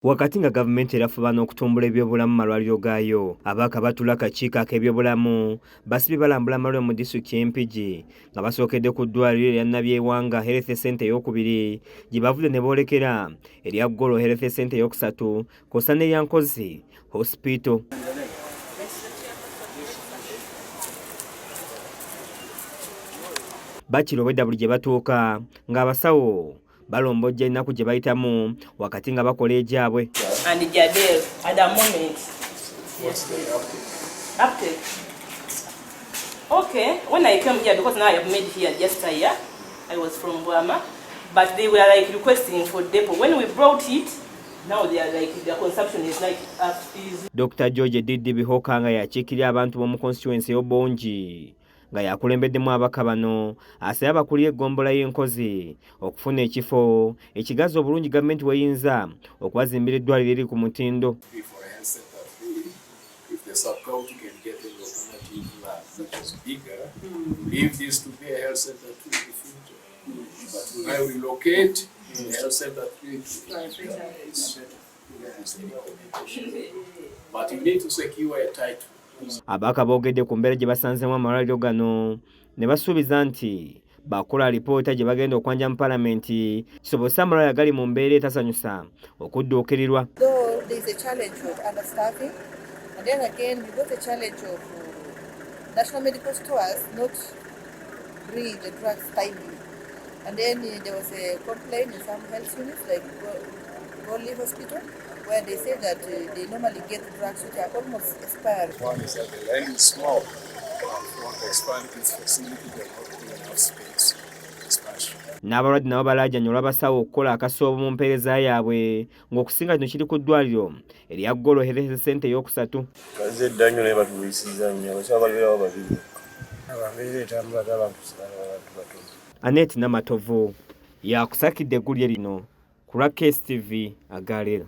Wakati nga gavumenti erafuba n'okutumbula ebyobulamu mu malwaliro gaayo, ababaka batuula akakiiko ak'ebyobulamu basibye balambula amalwaliro mu disitulikiti y'e Mpigi nga basookedde ku ddwaliro erya Nabyewanga Health Centre ey'okubiri gye bavudde ne boolekera erya Golo Health Centre ey'okusatu kw'ossa n'erya Nkozi Hospital. Bakira obwedda buli gye batuuka ng'abasawo balombojja ennaku gye bayitamu wakati nga bakola egyabwe. And Jadel at the moment. What's the uptake? Uptake. Okay, when I came here, because now I have made here just a year, I was from Burma, but they were like requesting for depot. When we brought it, now they are like, their consumption is like is Dr. George Diddi Bihoka nga yakiikirira abantu b'omu constituency y'Obongi nga yakulembeddemu ababaka bano asabye abakulira eggombolola y'Enkozi okufuna ekifo ekigazi obulungi gavumenti weyinza okubazimbira eddwaliro eriri ku mutindo. For a health center 3, if the sub-county can get an alternative land which is bigger, leave this to be a health center 2 in the future. But we may relocate the health center 3 to a bigger place. That is the recommendation. But you need to secure a title. Ababaka boogedde ku mbeera gye basanzeemu amalwaliro gano ne basuubiza nti bakola alipoota gye bagenda okwanja mu palamenti kisobozese amalwaliro agali mu mbeera etasanyusa okudduukirirwa. Though there is a challenge of understaffing, and then again we got a challenge of national medical stores not bringing the drugs timely. And then there was a complaint in some health units like Goli Hospital, where they say that they normally get drugs which are almost expired. One is that the land is small. If you want to expand this facility, there not be enough space for expansion. N'abalwadde nabo balaajanye olw'abasawo okukola akasoobo mu mpeereza yaabwe ng'okusinga kino kiri ku ddwaliro erya Golo Health Centre ey'okusatu. Bazze dda nnyo naye batulwisiza nnyo, abasawo balibeerawo babiri. Embeera etambula ate abantu abantu batono. Anet Namatovu yakusakidde eggulire lino ku lwa KSTV agaleero.